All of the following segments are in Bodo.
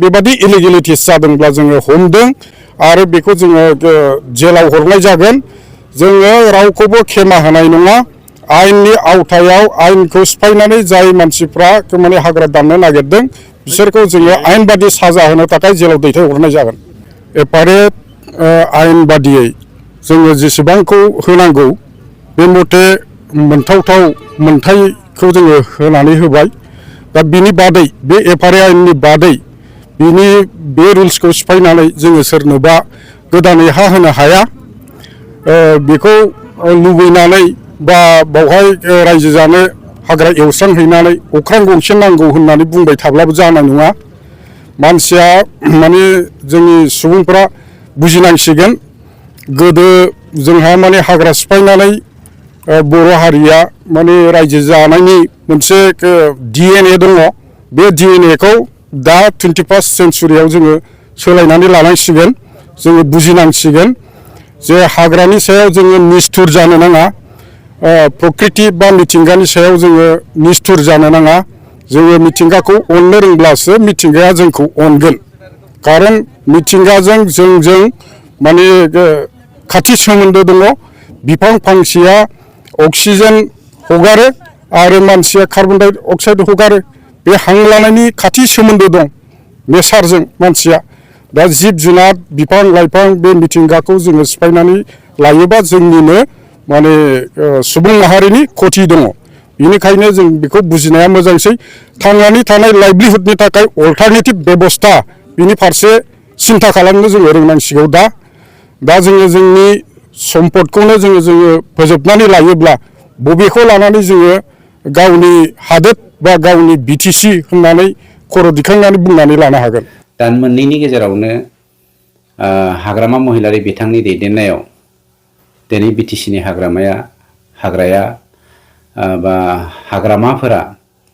बेबादि इलिगेलिटिस जादोंब्ला जोङो हमदों आरो बेखौ जोङो जेलाव हरनाय जागोन। जोङो रावखौबो खेमा होनाय नङा। आयेननि आवथायाव आयेनखौ सिफायनानै जाय मानसिफ्रा माने हाग्रा दाननो नागिरदों बिसोरखौ जोङो आयेन बादि साजा होनो थाखाय जेलाव दैथायहरनाय जागोन। एफारे आयेन बादियै जोङो जेसेबांखौ होनांगौ बे मथे मोनथावथाव मोनथायखौ जोङो होनानै होबाय। दा बिनि बादै बे एफारे आयेननि बादै बिनि बे रुल्सखौ सिफायनानै जोङो सोरनोबा गोदानै हा होनो हाया। बेखौ लुबैनानै बा बावहाय रायजो जानो हाग्रा एवस्रांहैनानै अख्रां गंसे नांगौ होननानै बुंबाय थाब्लाबो जानाय नङा। मानसिया माने जोंनि सुबुंफ्रा बुजिनांसिगोन। गोदो जोंहा माने हाग्रा सिफायनानै बर' हारिया माने रायजो जानायनि मोनसे DNA दङ। बे DNAखौ दा 21st सेन्चुरियाव जोङो सोलायनानै लानांसिगोन। जोङो बुजिनांसिगोन जे हाग्रानि सायाव जोङो निस्थुर जानो नाङा। प्रकृति बा मिथिंगानि सायाव जोङो निस्थुर जानो नाङा। जोङो मिथिंगाखौ अननो रोंब्लासो मिथिंगाया जोंखौ अनगोन। खारन मिथिंगाजों जोंजों माने खाथि सोमोन्दो दङ। बिफां फांसेया अक्सिजेन हगारो आरो मानसिया कार्बन डाइ अक्साइड हगारो। बे हां लानायनि खाथि सोमोन्दो दं नेचारजों मानसिया। दा जिब जुनार बिफां लाइफां बे मिथिंगाखौ जोङो सिफायनानै लायोबा जोंनिनो माने सुबुं माहारिनि खथि दङ। बेनिखायनो जों बेखौ बुजिनाया मोजांसै। थांनानै थानाय लाइभलिहुडनि थाखाय अल्टारनेटिभ बेबस्था बिनि फारसे सिन्था खालामनो जोङो रोंनांसिगौ। दा जोङो जोंनि सम्पदखौनो जोङो फोजोबनानै लायोब्ला बबेखौ लानानै जोङो गावनि हादोर बा गावनि BTC होननानै खर' दिखांनानै बुंनानै लानो हागोन। दान मोननैनि गेजेरावनो हाग्रामा महिलारि बिथांनि दैदेननायाव दिनै BTCनि हाग्राया बा हाग्रामाफोरा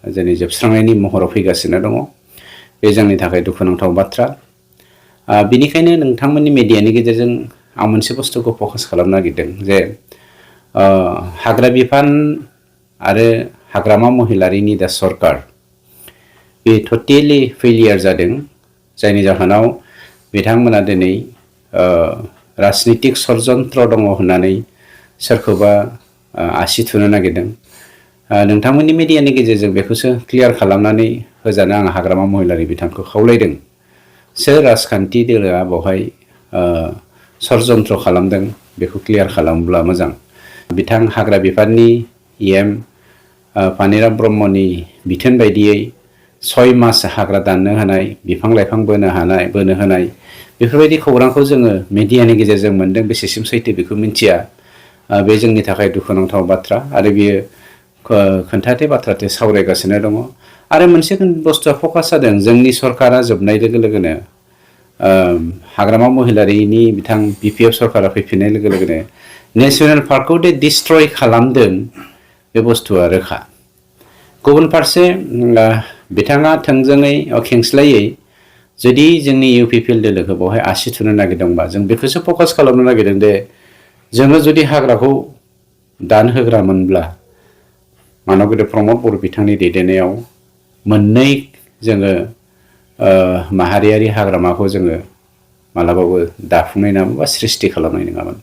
दिनै जोबस्रांनायनि महराव फैगासिनो दङ। बे जोंनि थाखाय दुखुनांथाव बाथ्रा। बेनिखायनो नोंथांमोननि मिडियानि गेजेरजों आं मोनसे बुस्थुखौ फकास खालामनो नागिरदों जे हाग्रा बिफान आरो हाग्रामा महिलारिनि दा सरकार बे टटेलि फेलियार जादों। जायनि जाहोनाव बिथांमोना दिनै राजनितिक षड्यन्त्र दङ होननानै सोरखौबा आसि थुनो नागिरदों। नोंथांमोननि मिडियानि गेजेरजों बेखौसो क्लियार खालामनानै होजानो आं हाग्रामा महिलारि बिथांखौ खावलायदों। सोर राजखान्थि दोलोआ बेवहाय षड्यन्त्र खालामदों बेखौ क्लियार खालामोब्ला मोजां। बिथां हाग्रा बिफाननि EM पानिराम ब्रह्मनि बिथोन बायदियै 6 मास हाग्रा दाननो होनाय, बिफां लाइफां बोनो होनाय बेफोरबायदि खौरांखौ जोङो मिडियानि गेजेरजों मोनदों। बेसेसिम सैथो बेखौ मिथिया। बे जोंनि थाखाय दुखुनांथाव बाथ्रा आरो बियो खोन्थाथे बाथ्राथे सावरायगासिनो दङ। आरो मोनसे बुस्थुआ फकास जादों जोंनि सरकारा जोबनाय लोगो लोगोनो हाग्रामा महिलारिनि बिथां BPF सरकारा फैफिननाय लोगो लोगोनो नेसनेल पार्कखौ डिस्ट्रय खालामदों बे बुस्थुआ रोखा। गुबुन फारसे बिथाङा थोंजोङै खेंस्लायै जुदि जोंनि UPPL दोलोखौ बेवहाय आसि थुनो नागिरदोंबा जों बेखौसो फकास खालामनो नागिरदों दे जोङो जुदि हाग्राखौ दानहोग्रामोनब्ला मानगेन्द्र प्रमद बर' बिथांनि दैदेननायाव मोननै जोङो माहारियारि हाग्रामाखौ जोङो मालाबाबो दाफुंनाय नङामोन बा सृष्टि खालामनाय नङामोन।